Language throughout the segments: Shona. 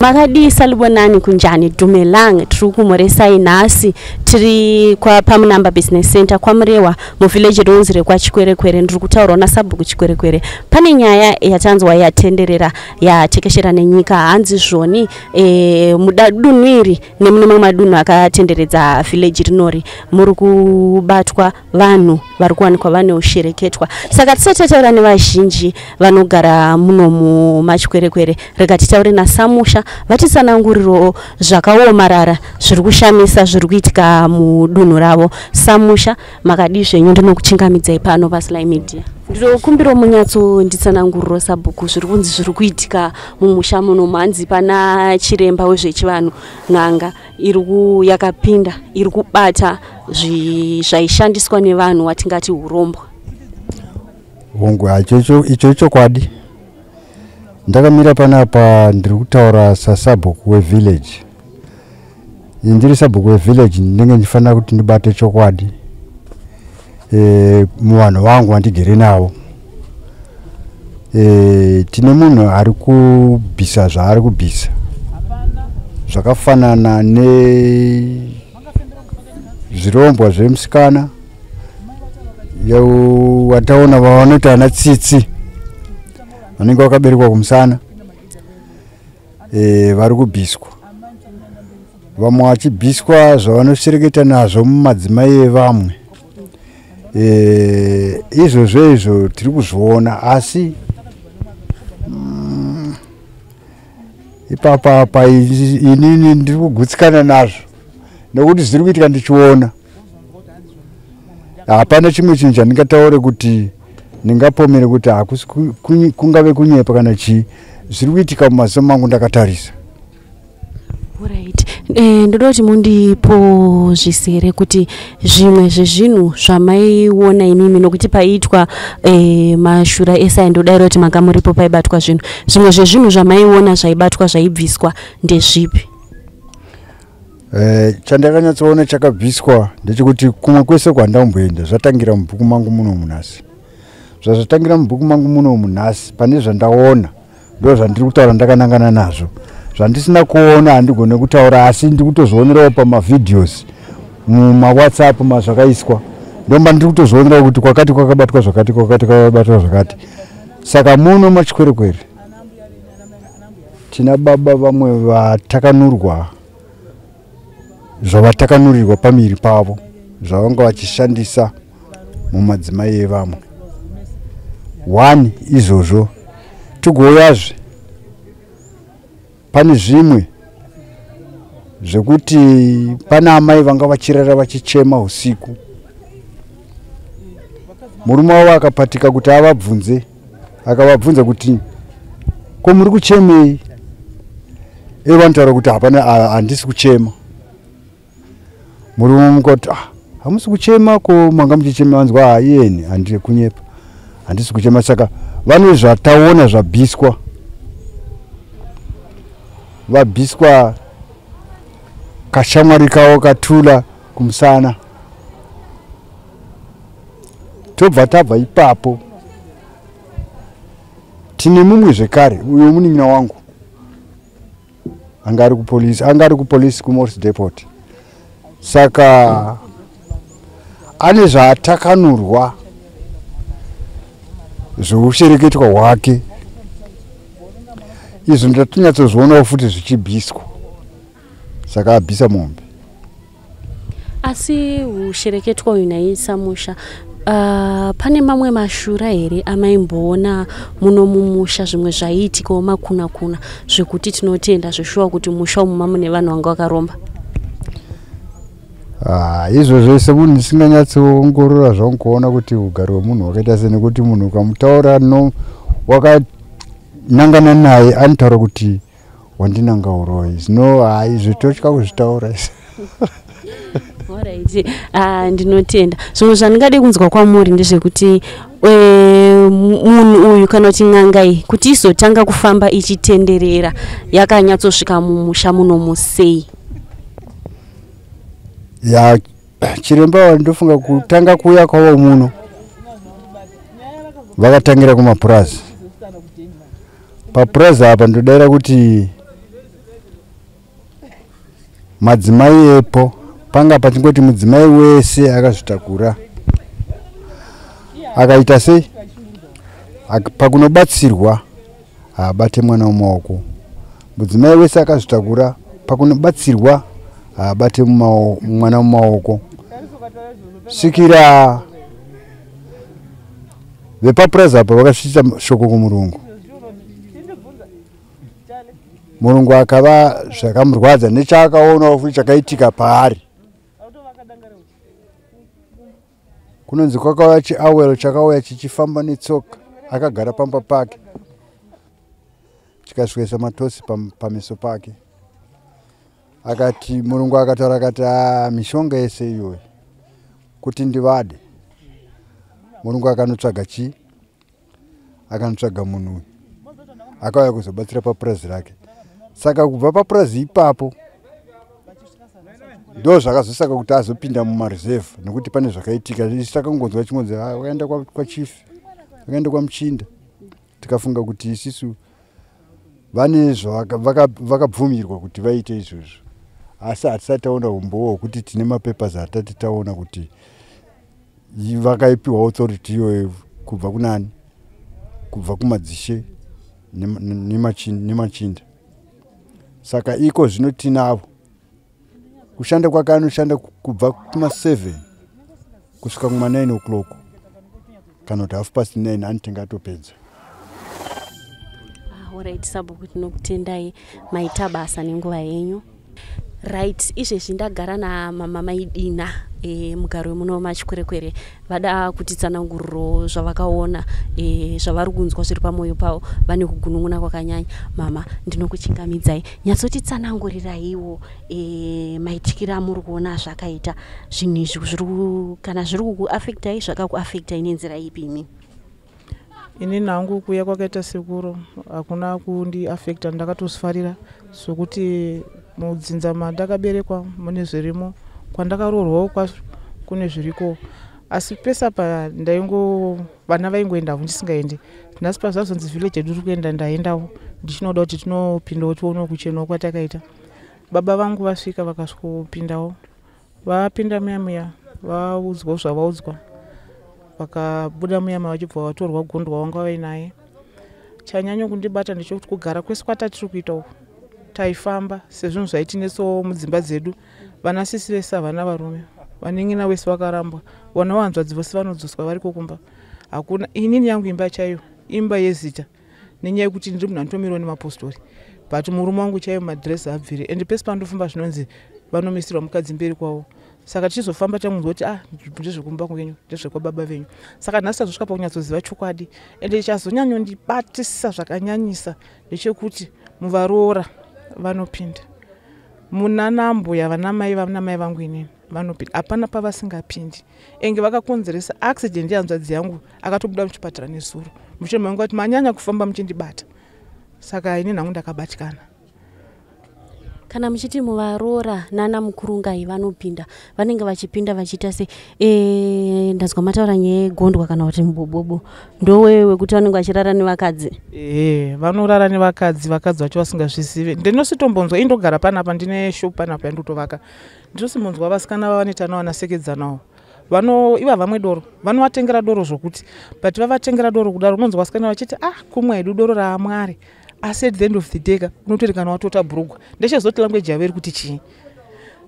Makadii salibonani kunjani dumelang tiri kumhoresai nhasi tiri pamunamba Business Center kwaMurewa muvillage rinonzi rekwaChikwerekwere. Ndiri kutaurawo nasabhuku Chikwerekwere. Pane nyaya yatanzwa yatenderera yatekeshera nenyika hanzi zvoni mudunhu iri nemune mamwe madunhu akatenderedza village rinori muri kubatwa vanhu vari kuwanikwa vane ushereketwa. Saka tisati tataura nevazhinji vanogara muno mumaChikwerekwere, rega titaure naSamusha vatitsanangurirewo zvakaomarara zviri kushamisa zviri kuitika mudunhu ravo. Samusha, makadii zvenyu? Ndinokuchingamidzai pano paSly Media. Ndinokumbirawo munyatsonditsananguriro sabhuku zviri kunzi zviri kuitika mumusha muno. Hanzi pana chiremba wezvechivanhu, n'anga iri yakapinda iri kubata zvaishandiswa nevanhu watingati urombwa. Hongu, icho ichokwadi. Ndakamira panapa ndiri kutaura sasabhuku wevillage. Ini ndiri sabhuku wevillage, ndinenge ndichifanira kuti ndibate chokwadi muvanhu vangu vandigere navo. Tine munhu ari kubvisa zvaari kubvisa zvakafanana nezvirombwa zvemusikana wataona vavanoti ana tsitsi vanenge vakaberekwa kumusana, vari kubviswa. Vamwe vachibviswa zvavanoshereketa nazvo mumadzimai evamwe. Izvozvo izvo tiri kuzviona, asi ipapa apa inini ndiri kugutsikana nazvo nekuti zviri kuitika ndichiona. Hapana chimwe chinhu chandingataure kuti ndingapomere kuti hakusi kungave kunyepa kana chii. Zviri kuitika mumaziso mangu ndakatarisa. Alright. Ndoda kuti mundipo zvisere kuti zvimwe zvezvinhu zvamaiona imimi, nokuti paiitwa mashura ese aindodaira kuti manga muripo paibatwa zvinhu, zvimwe zvezvinhu zvamaiona zvaibatwa zvaibviswa ndezvipi? Chandakanyatsoona chakabviswa ndechekuti kumwe kwese kwandamboenda zvatangira mubhuku mangu muno munhasi. Zvazvatangira mubhuku mangu muno munhasi, pane zvandaona ndo zvandiri kutaura ndakanangana nazvo. Zvandisina kuona handigone kutaura, asi ndiri kutozvionerawo pamavideos mumaWhatsApp mazvakaiswa, ndomba ndiri kutozvionerawo kuti kwakati kwakabatwa zvakati, kwakati kwakabatwa zvakati. Saka muno maChikwerekwere tina baba vamwe vatakanurwa zvavatakanurirwa pamiri pavo zvavanga vachishandisa mumadzimai evamwe. One izvozvo. Tigouyazve pane zvimwe zvekuti pana amai vanga vachirara vachichema usiku. Murume wavo akapatika kuti avabvunze, akavabvunza kuti ko muri kuchemei? Ivo vanotaura kuti hapana, handisi kuchema. Murume mukoti, ah, hamusi kuchema, ko manga muchichema? Vanzwa, ah, iyeni handiri kunyepa, handisi kuchema. Saka vane zvataona zvabviswa, vabviswa kashamwari kavo katula kumusana. Tobva tabva ipapo, tine mumwe zvekare, uyo munin'ina wangu anga ari kupolisi, anga ari kupolisi kuMorris Depot. Saka ane zvaatakanurwa zvoushereketwa hwake izvo ndatinyatsoZvionawo futi zvichibviswa. Saka abvisa mombe. Asi ushereketwa uyu naisamusha, pane mamwe mashura here amaimboona muno mumusha, zvimwe zvaiitikawo makuna kuna zvekuti tinotenda zveshuwa kuti musha umu mamune vanhu vanga vakaromba? Ah, izvozvo semunhu ndisinganyatsoongorora zvangu kuona kuti ugari hwemunhu hwakaita sei, nekuti munhu ukamutaura no wakanangana naye anotaura kuti wandinanga uroi. Zvino hai, izvo totya kuzvitaura izvi. Alright. Ndinotenda. Zvimwe zvandingade kunzwa kwamuri ndezvekuti munhu uyu kana kuti n'anga iyi kuti izotanga kufamba ichitenderera yakanyatsosvika mumusha munomu sei? Ya, chiremba ndofunga kutanga kuuya kwavo muno vakatangira kumapurazi. Papurazi apa ndodaira kuti Madzimai epo panga pachingoti mudzimai wese akazvitakura akaita sei pakunobatsirwa haabate mwana mumaoko. Mudzimai wese akazvitakura pakunobatsirwa haabate mwana mumaoko. Svikira vepapurazi apa vakasvitsa shoko kumurungu. Murungu akava zvakamurwadza nechaakaonawo futi chakaitika paari. Kunonzi kwakauya chiawero chakauya chichifamba netsoka akagara pamba pake chikasvikaisa matosi pameso pake. Akati murungu akataura akati mishonga yese iyoyo kuti ndivade. Murungu akanotsvaga chii? Akanotsvaga munhu uyu akauya kuzobatsira papurazi rake. Saka kubva papurazi ipapo ndo zvakazosaka kuti azopinda mumareserve nekuti pane zvakaitika. Isu takangonzwa chingonzi wakaenda kwachief, wakaenda kwamuchinda. Tikafunga kuti isisu vane vakabvumirwa kuti vaite izvozvo, asi hatisati taona umbowo hwekuti tine mapapers atati taona kuti vakaipiwa authority iyoyo kubva kunani, kubva kumadzishe nemachinda. Saka iko zvino tinavo kushanda kwake anoshanda kubva kuma7 kusvika kuma9 o'clock kana kuti 9:30 anotenga atopedza. Alright sabhuku, tinokutendai maita basa nenguva yenyu. Right, izvezvi ndagara namama Maidina mugari wemuno maChikwerekwere. Vada kutitsananguriro zvavakaona, zvavari kunzwa zviri pamwoyo pavo. Vane kugunun'una kwakanyanya. Mama, ndinokuchingamidzai, nyatsotitsananguriraiwo maitikiro amuri kuona zvakaita zvinhu izvi, kana zviri kukuafectai, zvakakuafectai nenzira ipi imi? Ini hangu kuuya kwakaita sekuru hakuna kundiafecta, ndakatozvifarira sokuti mudzinza mandakaberekwa mune zvirimo, kwandakaroorwawo kune zviriko, asi pese apa ndaingo vana vaingoendawo ndisingaendi. Nhasi pazvazonzi village yedu iri kuenda, ndaendawo ndichinoda kuti tinopindawo tionewo kuchenawo kwatakaita. Baba vangu vasvika vakasvikopindawo, vapinda muya muya vaudzwa zvavaudzwa, vakabuda muya muya vachibva vatorwa gondwa wanga vainaye. Chanyanya kundibata ndechekuti kugara kwese kwatatiri kuita uku taifamba sezvinhu zvaitinetsawo mudzimba dzedu. Vana sisi vese havana varume, vanin'ina vese vakarambwa, vana vahanzvadzi vose vanodzoswa variko kumba. Hakuna inini yangu imba chaiyo imba yezita, nenyaya yekuti ndiri munhu anotomirwa nemapostori, but murume wangu chaiyo madhiresi abvire ende pese pandofamba zvinonzi vanomisirwa mukadzi mberi kwavo. Saka tichizofamba tangonzwa kuti ndezvekumba kwenyu, ndezvekwababa venyu. Saka nhasi tazosvika pakunyatsoziva chokwadi, ende chazonyanyondibatisa zvakanyanyisa ndechekuti muvaroora vanopinda munanambuya vanamai vanamai vangu inini vanopinda, hapana pavasingapindi. Enge vakakonzeresa accident yehanzvadzi yangu akatobuda muchipatara nezuro mushure mangu vati manyanya kufamba muchindibata. Saka ini nhangu ndakabatikana. Kana muchiti muvaroora nana mukurungai vanopinda, vanenge vachipinda vachiita se ndanzwa mataura nyaya yegondwa kana kuti mubobobo, ndowe wekuti vanenge vachirara nevakadzi? Vanorara nevakadzi, vakadzi vacho vasingazvizive. Ndinositombonzwa indogara panapa, ndine shop panapa yandotovaka, ndinosimbonzwa vasikana vavanoita navo vanasekedzanawo vano iva vamwe doro vanovatengera doro zvokuti, but vavatengera doro kudaro unonzwa vasikana vachiti kumwa hedu doro raamwari, asi at the end of the day ka unotori kana watota bhurugwa. Ndechezoti language yavo iri kuti chii?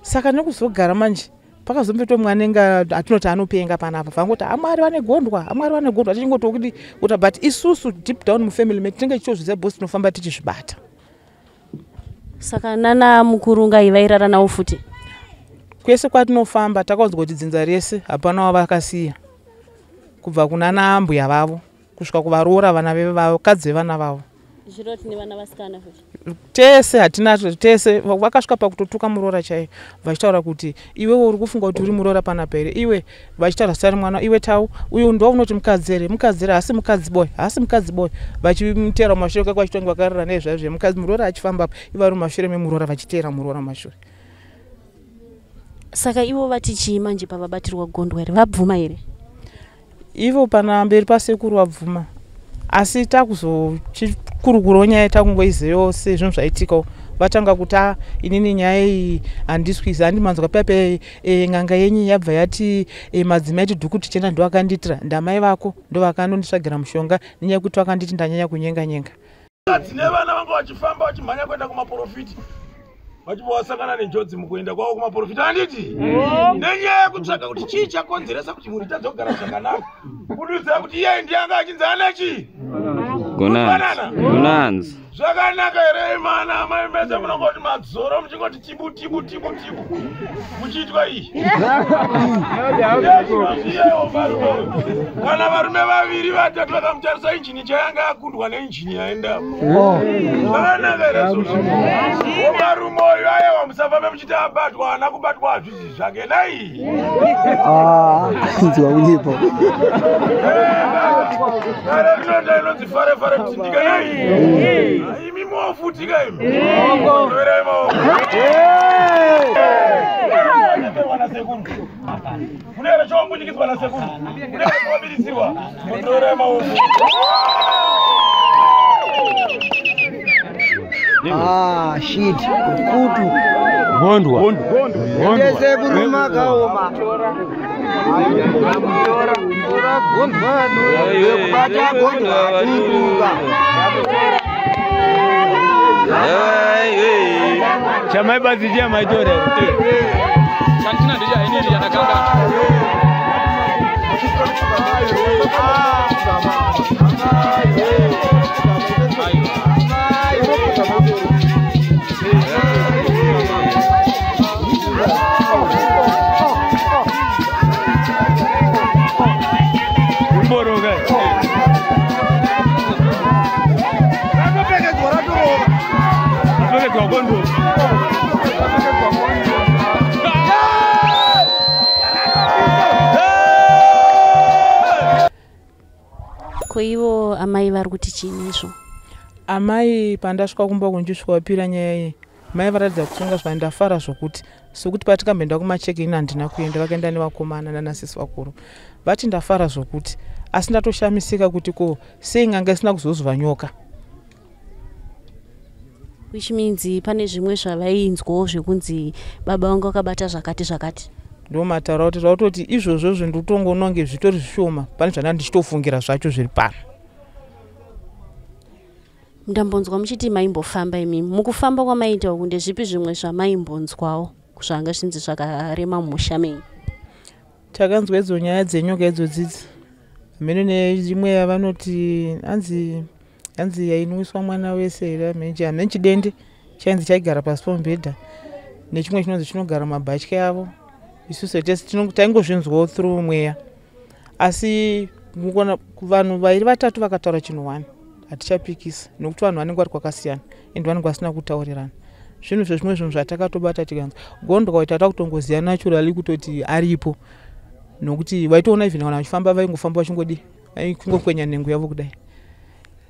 Saka nekuzogara manje pakazomboitwa mumwe anenge atinoti anopenga panapa, vangoti amwari vane gondwa, amwari vane gondwa, tichingoti kuti, but isusu deep down mufamily medu tinenge tichitozviziva because tinofamba tichizvibata. Saka nana mukurungai vairara navo futi? Kwese kwatinofamba takaunzwa kuti dzinza rese hapana wavakasiya, kubva kuna naambuya vavo kusvika kuvaroora vana vakadzi vevana vavo. Zviroti nevana vasikana futi? Tese hatina, tese vakasvika pakutotuka muroora chaiyo, vachitaura kuti iwewe uri kufunga kuti uri muroora panapa here iwe, vachitaura zita remwana, iwe tau uyu ndo unoti mukadzi here, mukadzi here, haasi mukadzi boy, haasi mukadzi boy, vachimutera mumashure kake vachitonge vakarara nezvaizvo mukadzi muroora achifamba apa, ivo vari mumashure memuroora vachiteera muroora mumashure. Saka ivo vati chii manje pavabatirwa gondwa here? Vabvuma here? Ivo pana mberi pasekuru vabvuma, asi takuzochikurukurawo nyaya takungoizivawo sezvinhu zvaitikawo. Vatanga kuti a inini nyaya iyi handiswisi handimanzwa pepe n'anga yenyu yabva yati madzimai tidhuku tichena ndo akandiitira ndamai vako ndo vakanonditsvagira mushonga nenyaya yekuti vakanditi ndanyanya kunyenga nyenga. Dzine vana vanga vachifamba vachimhanya kuenda kumaprofiti vachibva vasangana nenjodzi mukuenda kwavo kumaprofita handiti nenyaya yekutsvaga kuti chii chakonzeresa kuti mhuri itadze kugara zvakanaka kududzira kuti iye ndiye anga achinzi ane chii gunanzi zvakanaka here mana amai mese munongoti madzoro muchingoti tibu tibu tibu tibu muchiitwa iyi kana varume vaviri vatatu vakamutarisa injini chayanga akundwa neinjini yaendapo zvakanaka here varume uyu ayewa musafambe muchiti abatwa haana kubatwa hazvisi zvake nai nzwa unyepo kare rinoenda inonzi fare fare kutindika nai imi mofutika imi ndoverai maoko nasekuru mune here chowambunyikidzwa nasekuru mune here chowabiritsirwa ndoverai maoko. Ah, shit. Kutu. Gondwa. Ndese kuruma kaoma. Gondwa kubata gondwa turuka. Chamai bazi chamai tore. Chantina ndija inini yanakanga. Ko ivo amai vari kuti chii izvo? Amai pandasvika kumba kunchisvika vapira nyaya iyi mai varatidza kutsunga zvava ndafara zvokuti sokuti patikamboenda kumacheke ini handina kuenda vakaenda nevakomana nanasisi vakuru vati ndafara zvokuti asi ndatoshamisika kuti ko sei n'anga isina kuzozwa nyoka, which means pane zvimwe zvavainzwawo zvekunzi baba vangu vakabata zvakati zvakati. Ndo mataura kuti zvautoti izvozvozvo ndikutongoona zvitori zvishoma pane zvandanga ndichitofungira zvacho zviri pano. Ndambonzwa muchiti maimbofamba imimi mukufamba kwamaita uku ndezvipi zvimwe zvamaimbonzwawo zvanga zvinzi zvakarema musha menyu? Takanzwa idzo nyaya dzenyoka idzodzidzi hameno neimwe yavanoti hanzi yainwiswa mwana wese here hameno chidende chainzi chaigara pasi pomubhedha nechimwe chinonzi chinogara mabhatya avo. Isusu tese taingozvinzwawo through mweya asi vanhu vairi vatatu vakataura chinhu one hatichapikisa nokuti vanhu vanenge vari kwakasiyana ende vanenge vasina kutaurirana. Zvinhu zvezvimwe zvinhu zvatakatobata tikanzwa gondwa waita takutongoziva naturally kutoti aripo nokuti vaitoona even kana vachifamba vaingofamba vachingodi vaingokwenya nhengo yavo kudai.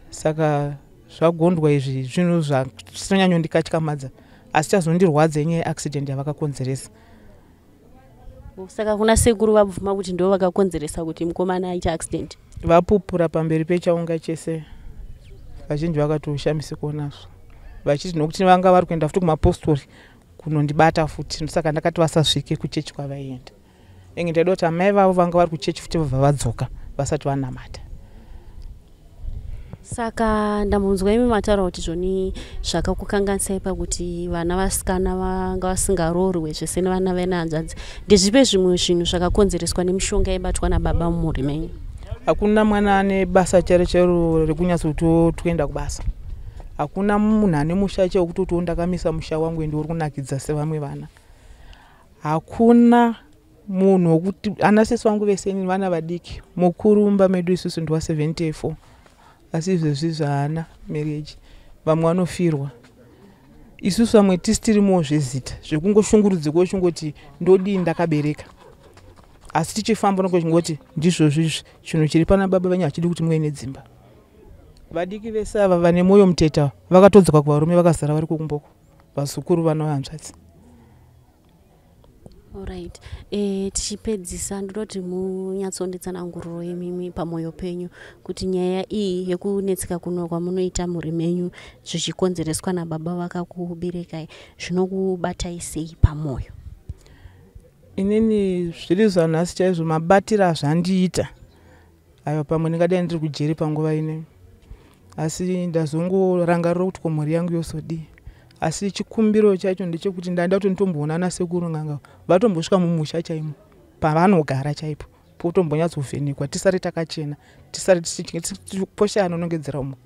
Saka zvagondwa izvi zvinhu zvisinganyanyondikatyamadza asi chazondirwadza inyaya yeaccident yavakakonzeresa. Saka kuna sekuru vabvuma kuti ndo vakakonzeresa kuti mukomana aita accident? Vapupura pamberi pechaunga chese vazhinji vakatoshamisikawo nazvo vachiti nokuti vanga vari kuenda futi kumapostori kunondibata futi saka ndakati vasasvike kuchechi kwavaienda. Enge ndaida kuti amai vavo vanga vari kuchechi futi vabva vadzoka vasati vanamata. Saka ndambonzwa imi mataura kuti zvoni zvakakukanganisai pakuti vana vasikana vanga vasingaroorwe zvese nevana venehanzvadzi. Ndezvipe zvimwe zvinhu zvakakonzereswa nemishonga yaibatwa nababa mumhuri menyu? Hakuna mwana ane basa chero chero rekunyatsotoenda kubasa. Hakuna munhu ane musha chero kuti ndakamisa musha wangu ende uri kunakidza sevamwe vana. Hakuna munhu wekuti anasisi vangu vese ini vana vadiki mukuru mumba medu isusu ndiwa 74 asi izvezvi zvaana marriage vamwe vanofirwa. Isusu vamwe tisi tirimowo zvezita zvekungoshungurudzika uchingoti ndodii ndakabereka asi tichifamba nokungoti ndizvozvo izvi chinhu chiri pana baba venyu hachidi kuti muve nedzimba. Vadiki vese ava vane mwoyo muteta vakatodzoka kuvarume vakazara vari kukumboko vazukuru vana vanzvadzi. Alright. Tichipedzisa ndoda kuti munyatsonditsananguriro imimi pamwoyo penyu kuti nyaya iyi yekunetseka kuno kwamunoita mhuri menyu zvichikonzereswa nababa vakakuberekai zvinokubatai sei pamwoyo? Inini zviri zvanhasi chaizvo mabatiro azvandiita aiwa, pamwe ndingadai ndiri kujeri panguva ino, asi ndazongorangarira kuti ko mhuri yangu yosodii. Asi chikumbiro chacho ndechekuti ndaida kuti nditomboona nasekuru n'anga vatombosvika mumusha chaimo pavanogara chaipo, potombonyatsovhenekwa, tisare takachena, tisare posha anonongedzera umwe.